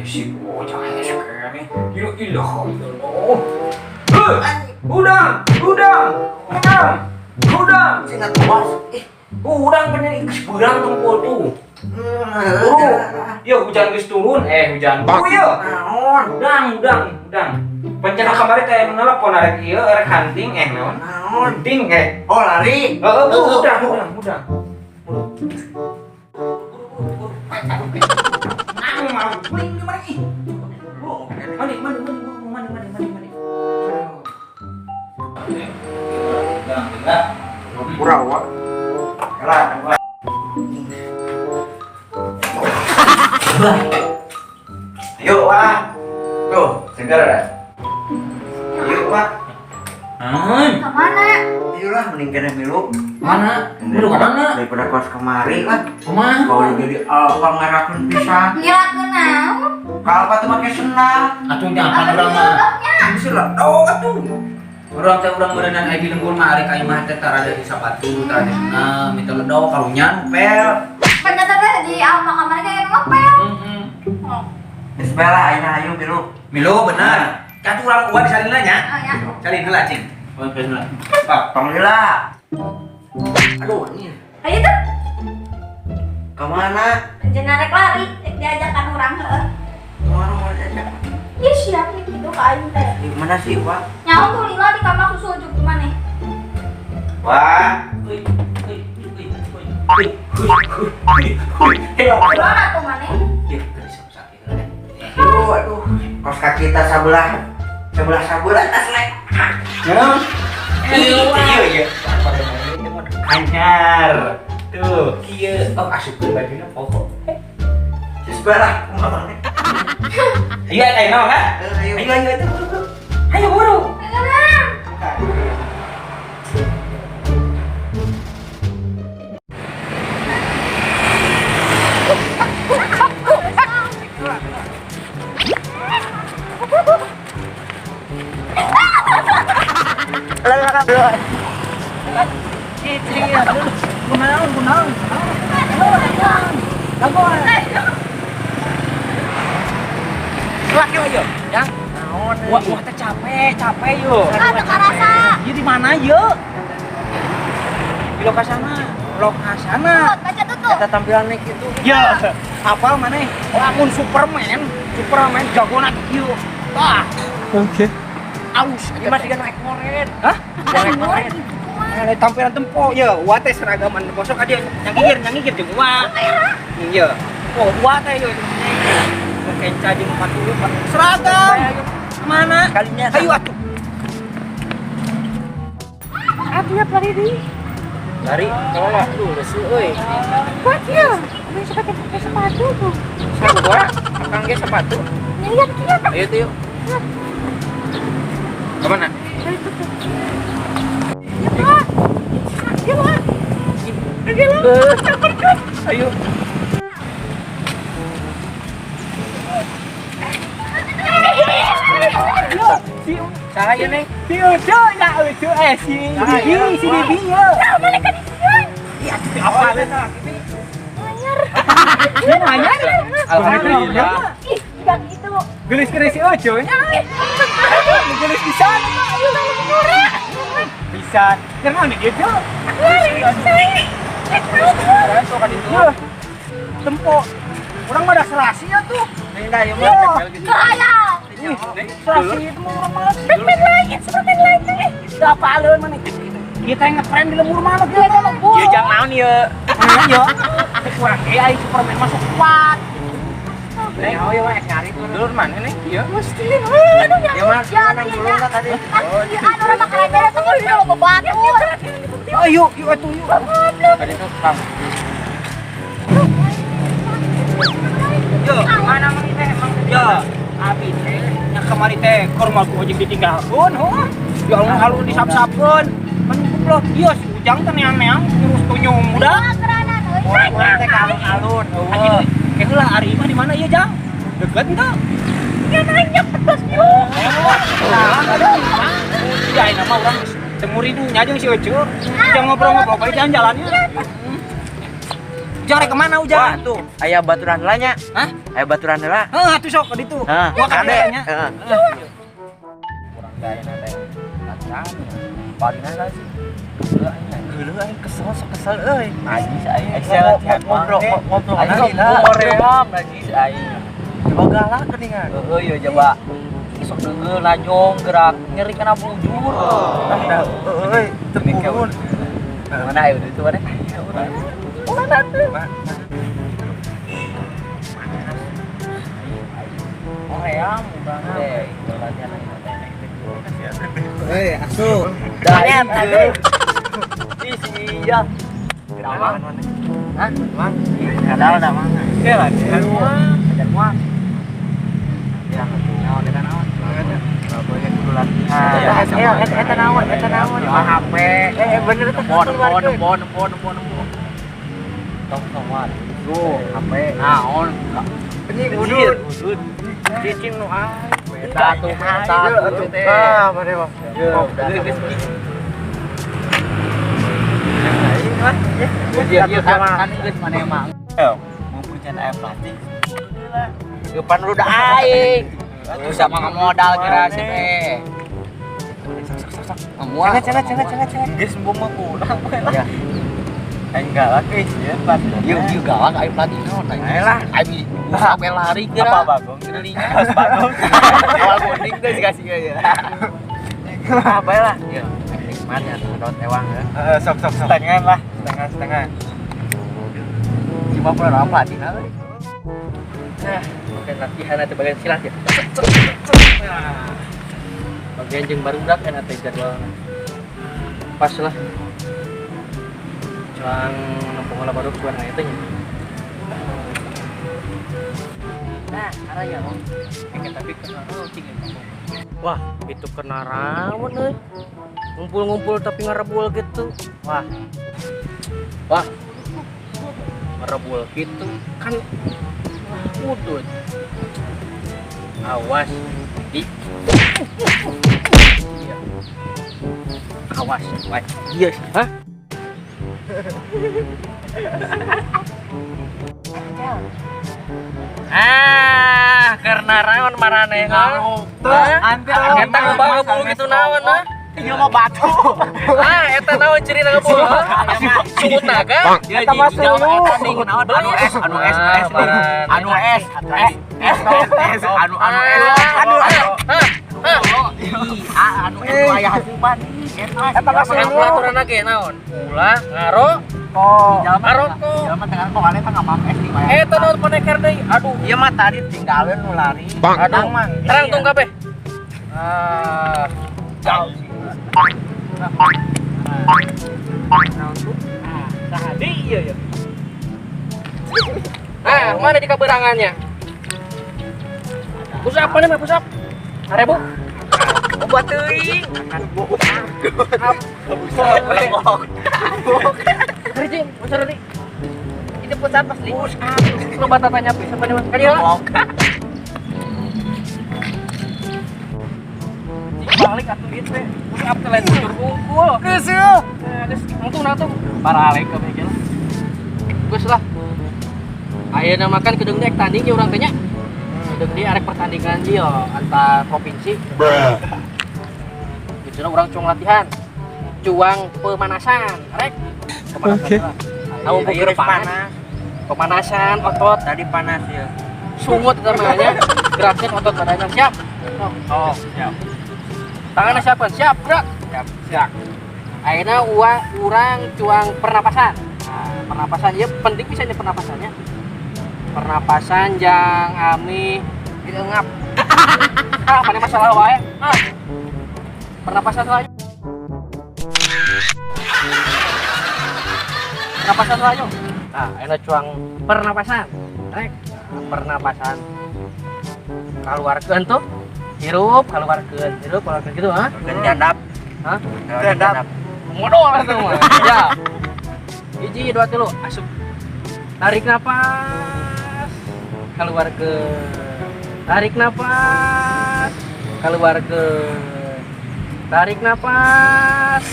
Si bocah hese nih. Ya ilaha illallah. Udang, udang, udang, udang. Cina tuas. Ih. Udang bener geus beurang tempol tuh. Buru. Ya hujan geus turun, hujan. Oh iya. Naon? Udang, udang, udang. Pencana kamari teh nu nelpon arek ieu arek hunting naon? Naon? Hunting. Oh, lari. Heeh, udang, udang, udang. Nang mau guling di mana ih? Mandi, mandi, mandi, mandi, mandi, mandi, mandi. Udang, udang. Pura wa. Kalah. Yuk, Wak. Tuh, segar dah. Yuk, Wak. Naon? Kemana? Ayolah, mending kena milu. Mana? Milu ka mana? Daripada kos kemari lah. Kumaha? Kalau jadi alpa ngerakeun pisan. Ngirakeun naon? Ka alpa tuh make senang. Atuh nya apa urang mah? Ini lah, oh atuh. Urang teh urang meureunnan aya di lembur mah ari ka imah teh tara dari sapatu, tara di senam, minta ledok karunya pel. Ternyata teh di alpa kamari kayak ngepel. Heeh. Oh, Geus bae lah ayeuna ayo milu. Milu bener. Ka tuh urang uan disalin heula nya. oh ya. Salin heula cing. Oh, heula. Pak, Tong lila. Aduh, ini Ayo tuh. ke mana? Jenah rek lari, rek diajakan urang heueuh. Kemana mau diajak? Ih, siap nih gitu ka aing teh. Di mana sih, Wak? Nyawa tuh lila di kamar susu ujuk gimana? Wah, Uy, uy, uy, uy, uy, uy, uy, uy. Mana tuh maneh? Ya, geus sakit heula. aduh, aduh. Kos kaki kita sebelah, sebelah sebelah tas lek. Ya. Iya, iya. Anyar. Tuh, kieu. Oh, asupkeun bajunya pokok. Geus bae lah, kumaha maneh? Ayo, ayo, naon kan? Ayo. Ayo, ayo, ayo, buru. Ayo, buru. Tenang. Kunaon, kunaon. Laki ayo, yang. Wah, wah teh capek, capek yo. Ah, teu karasa. Ieu di mana yo? Di lokasana, lokasana. Tuh, baca tuh tuh. Eta tampilan naik itu. Ya, apa maneh? Lamun Superman, Superman jagona kieu. Tah. Oke. Aus, Ini masih kan naik moren. Hah? Naik moren. Tampilan tempo ya, wa teh seragaman bosok ka dia nyangigir jeung wa. Iya. Oh, wa teh yo kenca jeung 40 seragam. Kemana? Kalinya. Ayo atuh. Atuh ya lari di. Lari, tolong aduh lesu euy. Kuat ya. Beli sepatu pakai sepatu tuh. Sarua, akang ge sepatu. Lihat kia. Ayo tuh yuk. Kemana? Ayo tuh. Ya Pak. Ya Pak. Ya Pak. Ayo. Saya nih. Si Ucu ya Ucu si Bibi si Bibi ya. Mana kan isian? Apa? Anyar. Lumayan. Alhamdulillah. Ih, enggak gitu. Gelis kena si Ucu nya. Gelis bisa. Bisa. Karena nih gitu. Tempo. Orang mah ada serasi ya tuh. Kerayang. Serasi itu mah orang mah. Superman lain, Superman lain. Siapa alun mana? Kita yang ngetren di lembur mana Dia kita? mah gua. Ieu jang naon ieu? Iya. Kurang kayak Superman masuk kuat. Neng, oh iya mah nyari dulur mana nih? Iya. Mesti. Aduh ya. Ya mah, Ya, nang iya, dulu ya. lah tadi. Iya, anu orang makan aja tuh udah lo batur. Ayo, yuk atuh yuk. Tadi tuh Kang. Yo, mana mang teh emang yo. Abi teh nya kamari teh korma ku ojek ditinggalkeun heuh. Ya Allah alun disap-sapkeun. Kan goblok ieu si Ujang teh neang-neang ngurus tunyung budak. Keranan euy. Urang teh ka alun-alun. Anjing, kayak heula ari imah di mana ieu Jang? Deket henteu? Ya nanya pedes yo. Ya ayeuna mah urang geus teu muridunya jeung si Ece. Ujang ngobrol-ngobrol bae jalan-jalannya. Ujang rek kemana Wah, Ujang? tuh, aya baturan heula nya. Hah? Aya baturan heula. Heeh, atuh sok ka ditu. Hah, Gua ka kade. dieu nya. Heeh. Kurang gaya teh. Latihan. Palingan lah sih. Geuleuh aing kesel, sok kesel euy. Najis aing. Latihan ngobrol ngobrol. Aing sok hoream najis aing. Coba galak geuningan. Heeh ya coba. Sok deugeuh lajong gerak nyeri kana bujur. Ah, dah euy, teu purun. Mana ayo itu mana? Mana tuh? Hoream urang teh. Latihan aing teh. Euy, asu. Dah tadi. Ih, iya. Kenapa? Hah? Mang, kadal dah mang. Oke latihan. Ajar moal. Ya, naon eta naon? Banyak dulu latihan. Eh, eta naon, eta naon. Di HP. Eh, bener teh. Nempo, nempo, nempo, nempo, nempo, nempo. Tong tong Tuh, HP. Naon? Ini udut. Udut. Cicing nu aing. Eta tuh, eta tuh teh. Ah, mana mah. Geus Aing lah. Iya, iya kan geus maneh mah. Mumpung can aya pelatih. Depan lu udah aing. Tuh sama ngamodal kira sih teh. Ngemual. Cengat, cengat, cengat, cengat. Geus embung mah kurang we lah. Ya. Aing galak euy sieun pelatih. Yuk, yuk galak aing pelatih naon aing. Ayo lah. Aing sampai lari kira. Apa bagong? Kelilingan. Harus bagong. Awal kuning teh sih kasih ya. Apa lah? Iya, nikmat ya sedot ewang ya. Heeh, sok sok sok. Setengah lah, setengah setengah. Cuma pernah orang pelatih nah. Nah, bagian latihan atau bagian silat ya. Nah, bagian jeung barudak kan atau jadwalna. Pas lah. Cuang nempong lah baru cuan aya teh nya. Nah, arah ya, Bang. Tapi kena cing. Wah, itu kena rawan euy. Ngumpul-ngumpul tapi ngarebul gitu. Wah. Wah. Ngarebul gitu kan wah, udut. Awas di. Iya. Awas, wah. Iya, hah? Ah, karena rawan marane ha. Eta ngebul gitu naon ah. Ieu mah batu. Ah, eta naon cerita ngebul? Sungut naga. Eta mah sungut. Anu S, anu S, S, anu S, S, S, S, anu anu S, anu S. Anu S aya hasupan. Eta mah sungut. Aturan ge naon? Ulah ngaro ngarokok. Jelema teh ngarokok aneh teh ngamam es di mah. Eta naon poneker deui. Aduh. Ieu mah tadi tinggalin nu lari. Aduh. Terang tung kabeh. Ah, jauh. Tadi iya ya. Ah, mana di kaberangannya? Pusap apa nih, pusap? Arebu. Obat teuing. Kerjing, pusap nih. Itu pusap asli. Lu batatanya bisa pada mas. Kali lah. Balik atuh ieu teh. Pusap teh lain bujur unggul. Geus yeuh. Geus nangtung nangtung. Paralek ka bege lah. Geus lah. Ayeuna makan kedeung deui tanding ye urang teh nya. Kedeung deui arek pertandingan ieu antar provinsi. Bruh. Gitu urang cuang latihan. Cuang pemanasan, rek. Pemanasan. Oke. Okay. Panas. Pemanasan otot tadi panas ya. Sungut eta mah nya. Gerakan otot badannya siap. Oh, siap. Tangannya siapkan, siap, gerak. Siap, siap. Akhirnya urang cuang pernapasan. Nah, pernapasan ya penting bisa ini pernapasannya. Pernapasan jang ami ngap. Ah, mana masalah wae. Ah. Pernapasan lagi. Pernapasan lagi. Nah, akhirnya cuang pernapasan. Rek, pernapasan. Keluarkeun tuh. Hirup, keluarkeun, hirup, keluarkeun gitu, ha? Jandap. Hah? Jandap. Modal tuh mah. Ya. 1, 2, 3, asup. Tarik napas. Keluarkeun. Tarik napas. Keluarkeun. Tarik napas.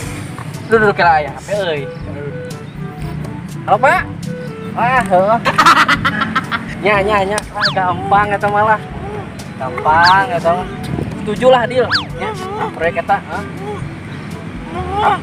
Duduk kira aya HP euy. Halo, Pak. Ah, heuh. Nya nya nya, ah, gampang eta malah. Gampang eta mah. Setuju lah deal. Nya, proyek eta, hah? Ah.